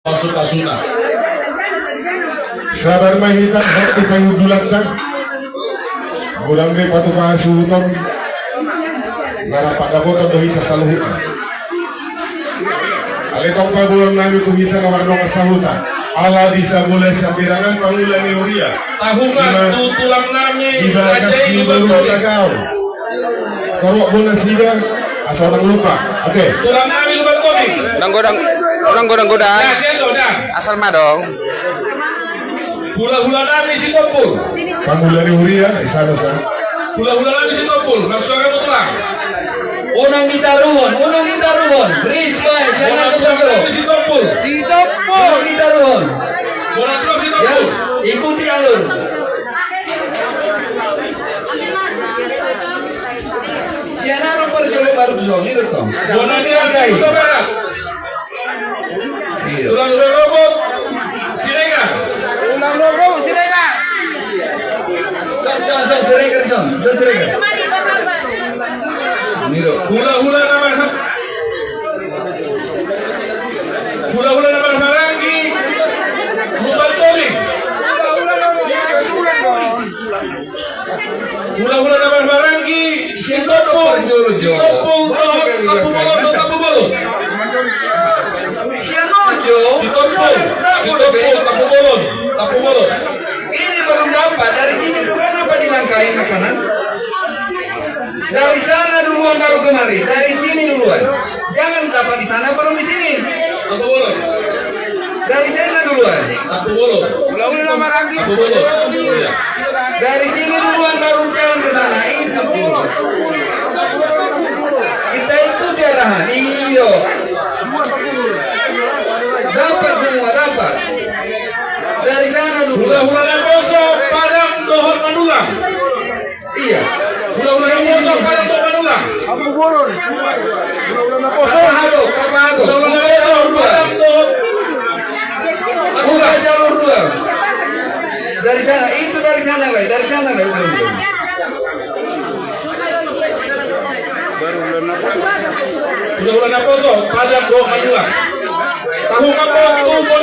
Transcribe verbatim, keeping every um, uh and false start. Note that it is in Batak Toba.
Maksud asuna. Sabar ma hita, hot di pangudulanta. Godang be patupa suhuton. Narapat dapotan do hita saluhutna. Ale tong paboa nami tu hita na mardongan sahuta. Ala di sabola sambirangan pangula ni huria. Tahu ma tu tulang nami. Ibagas raja i di baru sagau. Torop bona sida, asa orang lupa. Oke. Tulang nami lupa kopi. Godang, godang, godang, godang, godang. Ya, dia godang. Asal madong. Hula-hula nami si Topul. Pangula ni huria, di sana sa. Hula-hula nami si Topul, maksud kamu tulang. Unang ditaruhon, unang ditaruhon. Risma, siapa tulang nami si Topul. Si Topul. Unang ditaruhon. Bona tulang si Topul. Ya, ikuti alur. Sian na ro parjolo baru tu soni do tong. Bona ni Arga i. Tulang Rorobot Siregar. Tulang Rorobot Siregar. Son, son, son, Siregar, son. Son, Siregar. Hula-hula nama. Hula-hula na marhahamaranggi Lumban Tobing. Hula-hula na marhahamaranggi Sitompul, Sitompul dohot Tampubolon, dohot Tampubolon. Sitompul, Sitompul, Tampubolon, Tampubolon. Ini belum dapat, dari sini juga dapat dilangkahi makanan. Dari sana duluan baru kemari, dari sini duluan. Jangan dapat di sana baru di sini. Tampubolon. Dari sana duluan. Tampubolon. Tampubolon. Dari sini duluan baru jalan ke sana. Itu. Kita ikuti arahan. Iyo. Dapat semua, dapat. Dari sana duluan. Hula-hula Naposo, Padang dohot Manulang. Iya. Hula-hula Naposo, Padang dohot Manulang. Tampubolon. Hula-hula Naposo. Kapahado, kapahado. Hula-hula Naposo, Padang dohot. Buka jalur dua. Dari sana, itu dari sana, Bay. Dari sana, Bay. Belum, belum. Hula-hula Naposo, Padang dohot Manulang. Tahu apa tuh?